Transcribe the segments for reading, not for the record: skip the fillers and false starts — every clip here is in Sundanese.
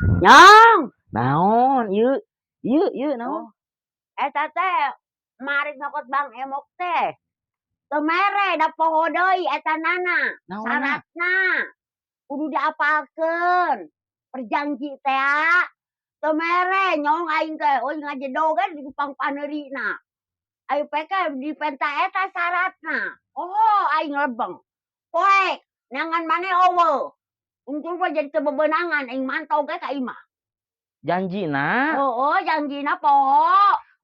Nyong. Naon ieu? Ieu ieu naon? Eta teh marik nyokot Bang Emok teh. Teu mere da poho deui eta nana. Naonna? Syaratna kudu diapalkeun. Perjanji teh teu mere, Nyong. Aing teh euy ngajedogan di pangpaneurina. Ayo PK dipenta eta syaratna. Oh, aing lebeng. Poek neangan maneh euweuh. Untung mah jadi teu bebenangan aing mantau ge ka imah. Janjina? Heueuh, janjina poho.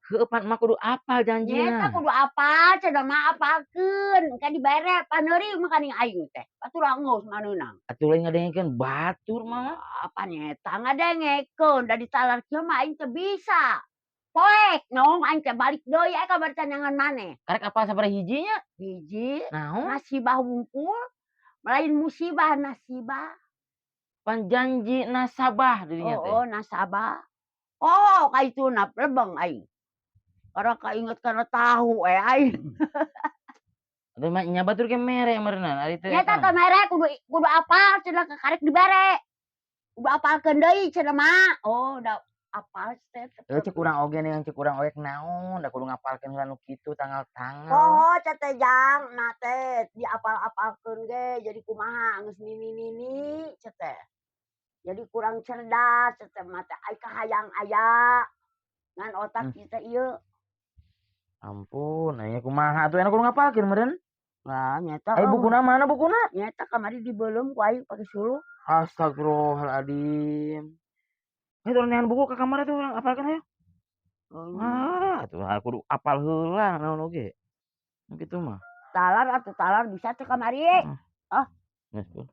Heueuh, pan mah kudu apal Nyeta janjina. Kudu apal cenah mah, apalkeun engke dibere paneuri mah kaning aing teh. Batur geus maneunang. Atuh lain ngadengekeun batur mah. Apa nyeta ngadengekeun da ditalar kieu mah aing teu bisa. Poek, Nyong, aing teh balik deui aya kabar neangan maneh. Karek apal sabaraha hiji nya? Hiji. Naon? Nasibah wungkul, lain musibah, nasibah. Pan janji nasabah dirinya teh. Oh, nasabah. Oh, ka itu na lebeng aing. Ora kainget kana tahu eh aing. Atuh mah nya batur ge mere meureunna ari teh. Nyata teh mere kudu kudu apal cenah, karek dibere. Kudu apalkeun deui cenah mah. Oh, da apal teh. Heuh, cek urang oge nih, cek urang oge naon da kudu ngapalkeun heula nu kitu tanggal-tanggal. Poho teh teh Jang, na teh diapal-apalkeun ge jadi kumaha geus nini-nini cek teh. Jadi kurang cerdas cek teh mah teh, ai kahayang aya ngan otak kita ieu. Ampun, aya kumaha atuh enak kudu ngapalkeun meureun? Lah, nyata. Ai bukuna mana bukuna? Nyata kamari dibeuleum ku aing pake suluh. Astagfirullahaladzim. Ayo turun neangan buku ke kamar atuh, urang apalkeun hayu. Oh. Ah, atuh kudu apal heula naon oge. Nu kitu mah. Talar atuh, talar bisa teu kamari? Heeh. Ah. Geus tuh.